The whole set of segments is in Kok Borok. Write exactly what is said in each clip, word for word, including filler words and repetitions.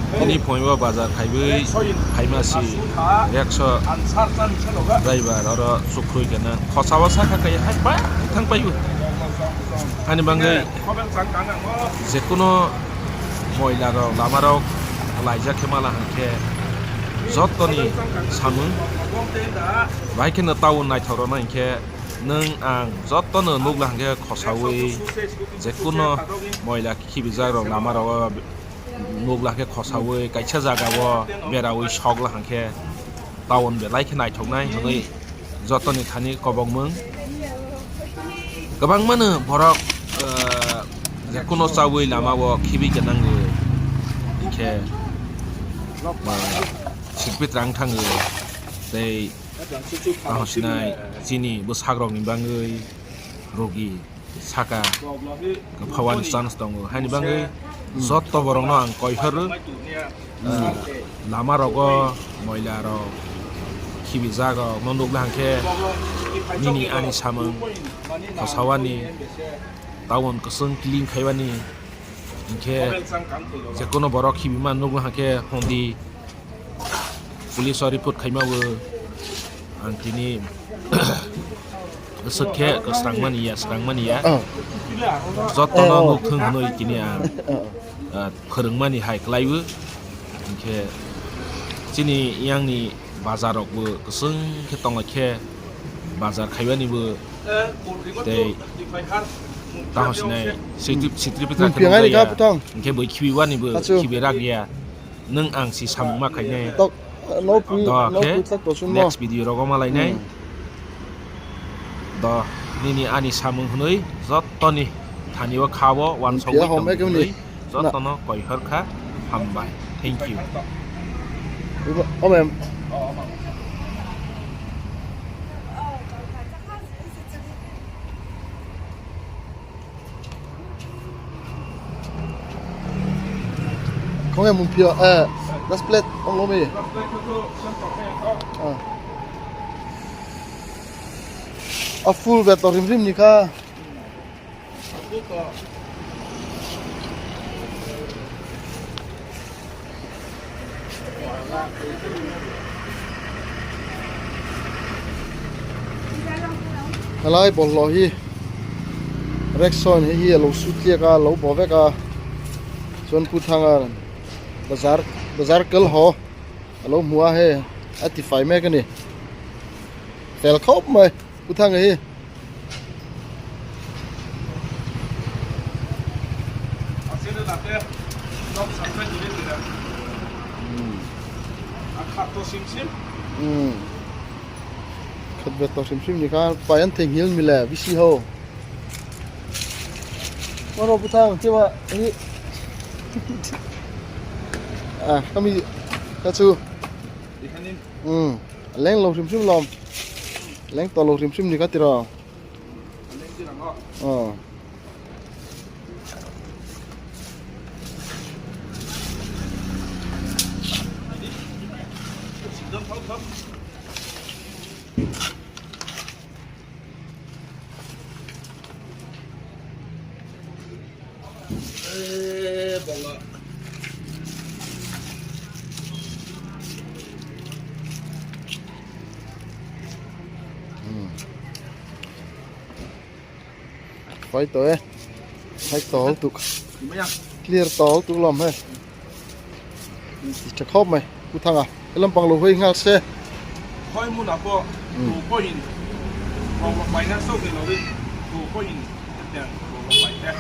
Tini phoiba bazar khaiwi phaima si rickshaw driver oro chukhui kena khosao sakha kai hai bai thang paio. Ani bangwi jekuno moila rok lama rok laijak khe mala hwnkhe jottoni samung bai kheno town naithok rokno hinkhe nwng ang jottono nukla hwnkhe khosaui jekuno moila khibijak rok lama rogo. Nukla khe khosaui kaisa jagao beraui sokla hwnkhe town belai khe naithoknai hwnwi jotoni thani kobokmwng. Kwbangmano borok, eh, jekuno chaui lamao khibi gwnangwi hinkhe, eh, sikpit rang thangwi tei tamo sinai chini bwsakrokni bangwi rogi saka kwphawani chance tongo. Haini bagwi jotto borokno ang koiphuru, ah, lama rogo moila rok khibijak rok no nukla hwnkhe nini ani samung khosawani town kwchwng clean khaibani hinkhe jekono borok khibima nukla hwnkhe hondi. Police o report khaima bo ang tini swk khe swrang mani ya, swrang mani ya. Oh. Jotono oh, oh, nukthung hwnwi tini ang, oh, ah, phwrwng mani hai kwlaiwi. Hinkhe chini yangni bazar rok bo kwchwng khe tongla khe bazar khaibani bo tei tamo sinai sitri sitri pitra khe nukjaya. Hinkhe bo khibi wani bo khibi rak ya. Nwng ang si samung ma khainai. Tok, no pui, no pui tak to sunno. Next video rogo ma lainai. Hmm. Do, nini ani samung hwnwi jottoni thani o kha o wansogwi tong hwnwi jotono koiphor kha hambai. Thank you. Ibo, o mem. Kong ya mung pio, eh, last plate, ong lo mi. Ah. A full bet to rim rim ni kha. Halai bollo hi Rexon hi hi lo sutliaka lo boveka chon pu thanga bazar bazar kel ho lo mua he ati fai me kani fel khop mai pu thanga hi. Hmm. Hmm. Khat be to sim sim ni kha payan theng hil mile bisi ho. Maro bwthang khe ba hi. Ah, kami kachu. Hmm. Leng lo sim sim lom. Leng to lo sim sim ni kha tiro. Oh. Hmm. Pai to e. Pai to tuk. Clear to tuk lom he. Chakhop mai. Kuthanga. Elam panglo hoi ngal se. Hoi muna po. Hmm. Tu ko hin. Ko ko finance so ke lo ri. Tu ko hin. Yang ko ko pai te.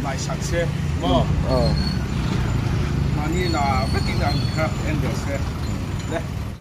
Lai sak se. Mo. Oh. Mani la beting ang kha endel se. De.